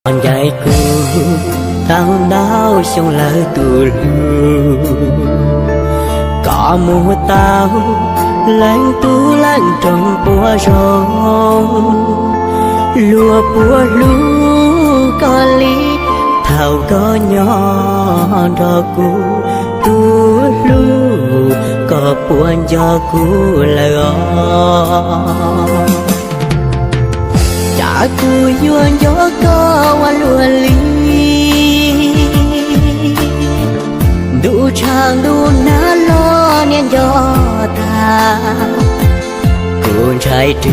Ncaim kuv tau ntau xyoo lawm tus hlub, koj mus tau leej tub leej roog puas zoo, luag puas hlub koj li thaum koj nyob nrog kuv, tus hlub koj puas nco kuv lawm os? Cas kuv yuav nco koj ua luaj li, ntuj tshav ntuj nag los niaj nco tag, kuv ntshai rwg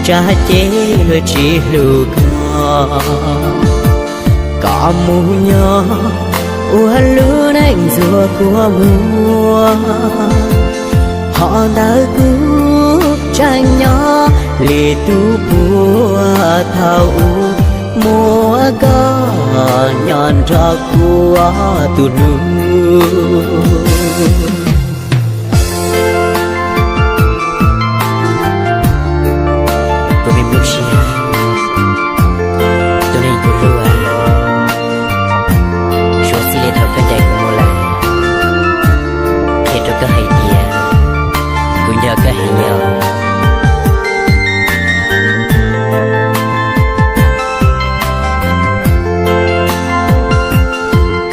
tsam ces luag tsis hlub koj. Koj mus nyob ua lub neej ntxuag kua muag, ho ntawd kuv tseem nyob li tus puag thaum ub, muaj koj nyob nrog kuv tus hlub. Kuv me nyuam siab, tus neeg kuv hlub, suav txij li thaum koj ncaim kuv mus lawm, qhia rau koj hais tias kuv nco koj heev yom.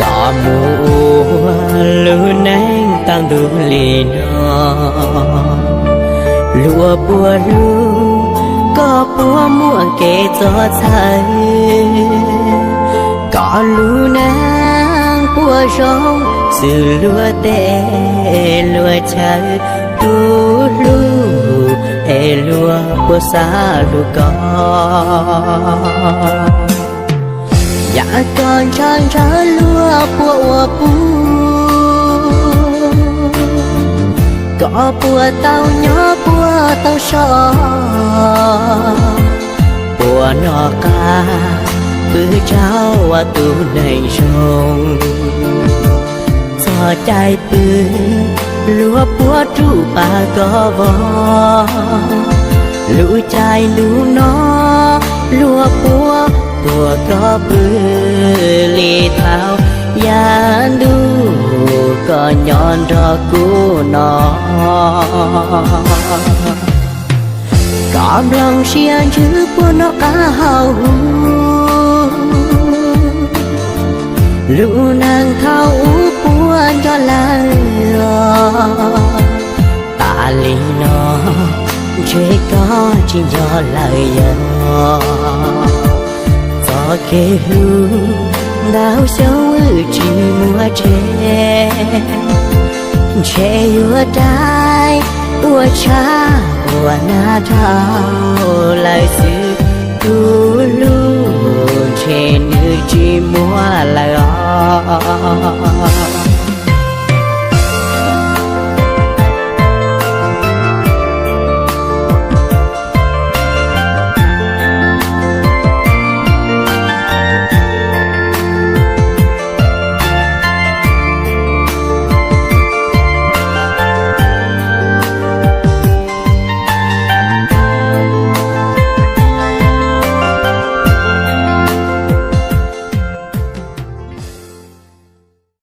Koj mus ua lub neej tau ntuj li no, luag puas hlub koj puas muaj kev txawj txhawj, koj lub neej puas zoo xws luag tej luag chaw, tus hlub es luag puas xav hlub koj. Yam koj ntshaw ntshaw luag puas ua puv, koj puas tau nyob puas tau so, puas noj qab pw tsaug ua tus neeg zoo. Txog caij pw luag puas rub pab koj vog, lub caij ntuj no luag puas tuag koj pw li thaum yav ntuj koj nyob nrog kuv no. Koj nplooj siab ntsws puas noj qab haus huv, lub neej thaum ub puas nco lawm os? Tas li no ntshe koj tsis nco lawm yog? Txoj kev hlub ntau xyoo wb tsis muaj tseg, ntshe yuav dai ua tshaj ua nag dhau lawm xwb, tus hlub ntshe nws tsis muaj lawm os.